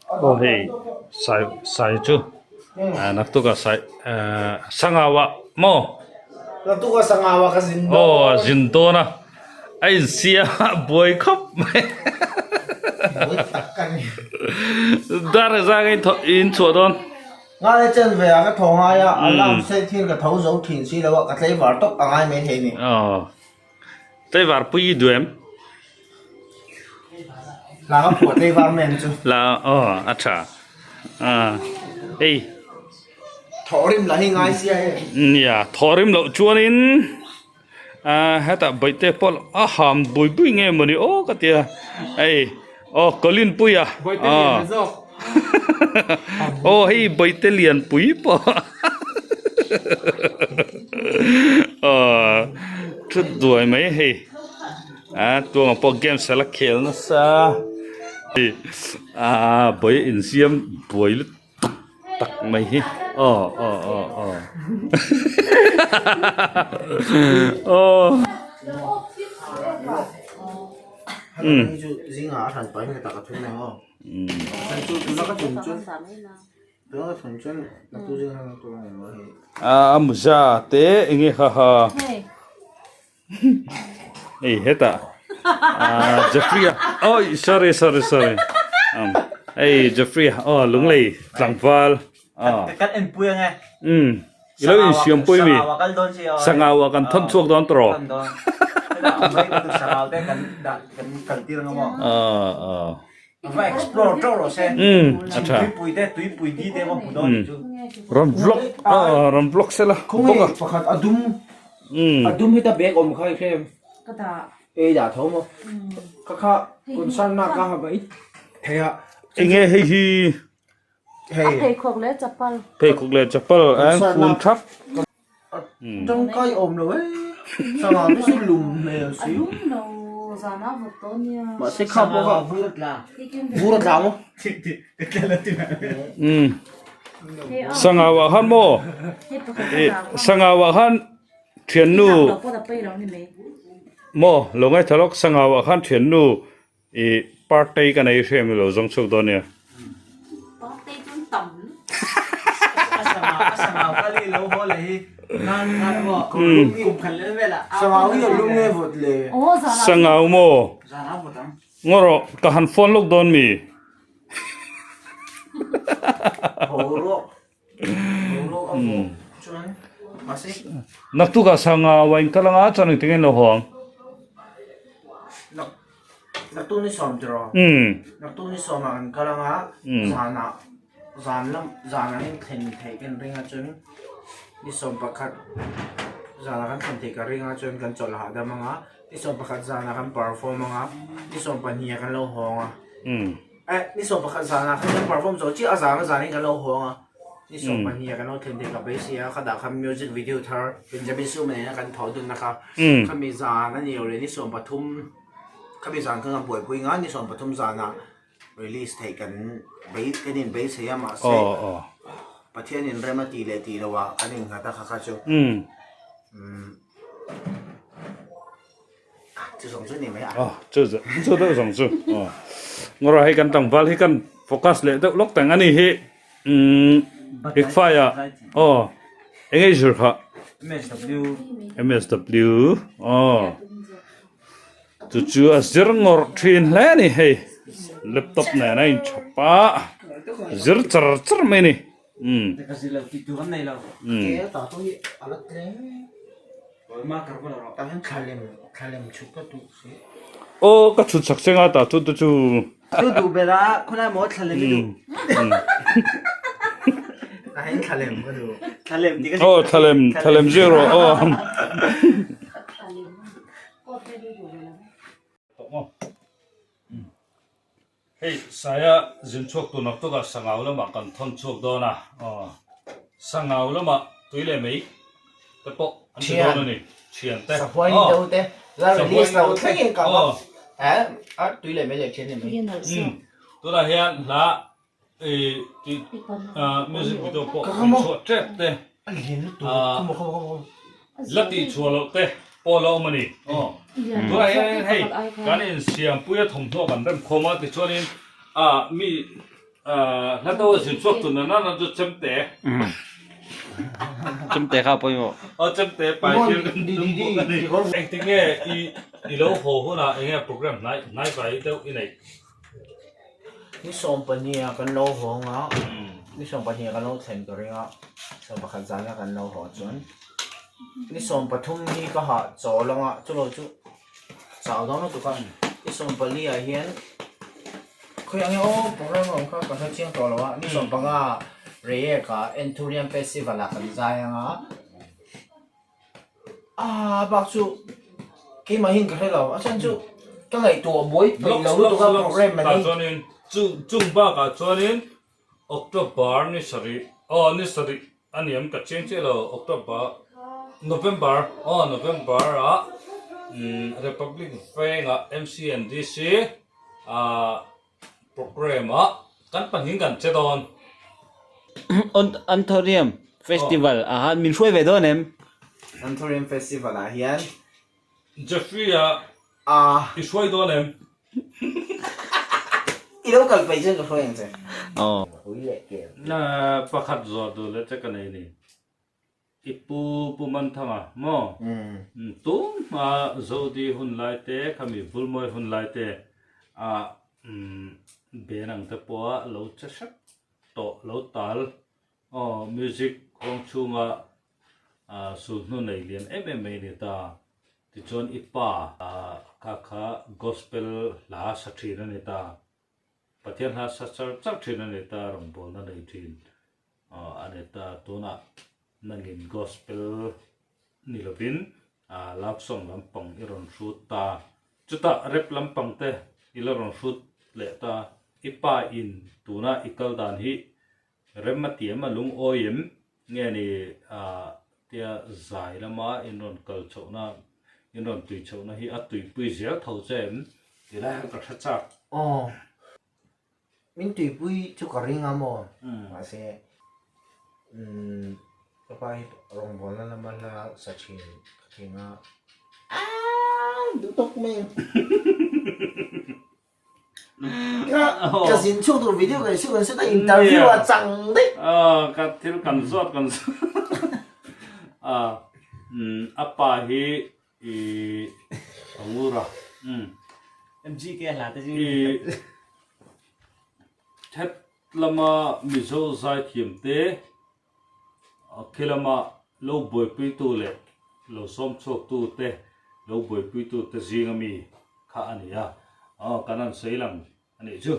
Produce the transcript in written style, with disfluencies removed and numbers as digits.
Aw hei sai sai chu naktuk ah sai sangau ah maw Naktuk ah sangau ah ka zin dawn. Aw zin dawn a a insiam a buai khawp mai. Buai tak ka ni. Dar zang in inchhuah dawn. Nga le chen ve ah ka thaw ngai a, alarm set hian ka tho zo thin si lo a, ka tlaivar tawp a ngai mai thei ni. Aw. Tlaivar pui i duh em? La ka phuah tlaivar mai ang chu. La aw a tha. Ah hei. Thawhrim lah hi ngai sia hei. Nia thawhrim loh chuanin ah hetah bawihte pawh a ham bui bui nge mawni aw ka tia hei aw Colin puia aw aw hei bawihte lian pui pawh aw thut duai mai hei ah tuangah pawh games a la khel nasa hei ah bawih insiam buai lutuk. Tak mai hi aw aw aw aw aw a muza te enge kha ha Hei hetah ah Jeffrey a oi sorry sorry sorry um hei Jeffrey a aw lunglei tlangval ah kan en pui ange um i lo insiam pui mi sangau ah kan thawn chhuak dawn tawh ah ah Va explore teuh rawh se. Um a tha. Tuipui te tuipui di te va hmu dawn chu. Rawn vlog ah rawn vlog sela bawk a. Pakhat a dum a dum hi ta bag awm kha i hrem. Ka dah. Ei dah tho maw. Ka kha concern na ka ha mai thei a. Enge hei hi. Hei. A pheikhawk leh chapal. Pheikhawk leh chapal a fun thap. Tangkai awm lo e. Sangha te chu lum hmel si. A lum lo zan a vawt dawn nia. Mahse kha pawh kha vur a tla maw? Sangha ah khan maw? Sangha ah khan thiannu maw lo ngaithla lawk sangha ah khan thiannu I partei ka nei hrem lo zawng chhuak dawn nia. Partei chu an tam. Sangau maw? Ngaw rawh ka han phone lawk dawn mi? Naktukah sanga wine ka la nga chuan engtin nge in lo haw ang? Naktuk ni sawm tiraw? Naktuk ni sawmah kan kal anga zanah zan lam zanah in thlen theih kan ring a chuan ni sawm pakhat zanah kan thlen theih ka ring a chuan kan chawlh hahdam anga ni sawm pakhat zanah kan perform anga ni sawm pahnih ah kan lo haw anga. Eh, ni 11 zanah khan kan perform zo chiah a zan a zanin kan lo hawng a. Ni 12 ah kan lo thlen thei ka beisei a, ka dah khan music video thar Benjamin Suma nena kan thawh dunna kha khami zan a ni lo leh ni 13 khami zan khan kan buaipui nga ni 13 zanah release theih kan bei kan in beisei a mahse Pathian in rem a tih leh tih loh ah kan innghat a kha kha chu. Chu zawng chu ni mai a. Aw, chu chu deuh zawng chu. Aw. Ngawrah hei kan tlangval hi kan focus leh deuh lawk teng a ni hi. Umm Hikfai ah aw eng nge i zir kha? MSW. MSW aw. Chu chu a zir ngawrh thin hle a ni hei. Laptop nen a inchhawp a zir char char mai a ni. Umm. Ka zir lo tih tur an nei lo. Umm. Ke ta tu hi a la tlem. Aw ka chhut chak che nga ta chu te chu. Chu duh ber a khawlai maw thlalem i duh. Thlalem ka duh. Thlalem ti ka Aw thlalem thlalem zero aw. Hei saia zin chhuak tur nak tawkah sangau lamah kan thawn chhuak dawn a, aw sangau lamah tui leh mei te pawh an ti dawn a ni, thian te, Sahuai ni deuh te, la release lo thleng in ka va a tui leh mei leh thian ni mai. Tunah hian hla music video pawh an chhuah tep te, la tih chhuah loh te pawh la awm a ni. Aw tunah hian hei kan insiampuia thawmhnaw kan remkhawm a tichuanin ah mi. Hla deuh a zin chhuak tun nana na chu chemte. Chemte kha pawimawh. Aw chemte pai thil kan tum bawk a ni. Engtik nge i i lo haw hunah enge program hnai hnai vai deuh i neih? Ni 12 ah kan lo haw ang a, ni 12 ah kan lo thlen ka ring a, 11 zana kan lo haw chuan ni 13 hi ka hah chawl ang a, chulo chu chau dawn lutuk a, ni 14 ah hian khawi ang nge aw program a awm kha ka hre chiang tawh lo a, ni 15 Reiek ah Anthurium Festival ah kan zai ang a. Ah bak chu keimah hian ka hre lo a chhan chu ka ngaihtuah buai peih lo lutuk a program a ni. Chuanin chung chung bakah chuanin October ni sarih aw ni sarih a ni em ka chiang chiah lo October November aw November ah umm Republic vengah MCNDC ah program ah kan pahnih kan che dawn. Anthurium Festival ah han min hruai ve dawn em? Anthurium Festival ah hian Jeffrey ah i hruai dawn em? I lo kal peih chuan ka hruai ang che. Aw. Pakhat zawh duh leh che ka nei ni. I pu Pu Manthanga maw? Tum hma Zodi hun lai te, khami Vulmawi hun lai te ah ben ang te pawha lo che hrep tawh lo tal aw music kawng chhunga sulhnu nei lian em em mai a ni ta. Tichuan i pa kha kha gospel hla sa thin a ni ta. Pathian hla sa char char thin a ni ta, rawngbawlna nei thin a ni ta. Tunah nangin gospel ni lovin love song lampang i rawn hrut ta. Chutah rap lampang te i la rawn hrut leh ta. I pa in tuna i kal dan hi rem a ti em a lungawi em nge ni tia zai lama in rawn kal chhohna in rawn tui chhohna hi a tuipui zel tho che em ti lai hian ka hre chak. Aw min tuipui chu ka ring a maw mahse umm ka pa hi rawngbawlna lama hla sa thin ka thing a aaa duh tawk mai ang. Ka zin chhuak tur video kan shoot kan shoot a interview a chang daih. Ka thil kan zawt kan zawt a a pa hi i a ngur a MGK hla te chu i het lama Mizo zaithiam te Khi lama lo buaipuitu leh lo sawm chhuaktu te, lo buaipuitu te zinga mi kha a ni a, aw kan han sawi lang a nih chu.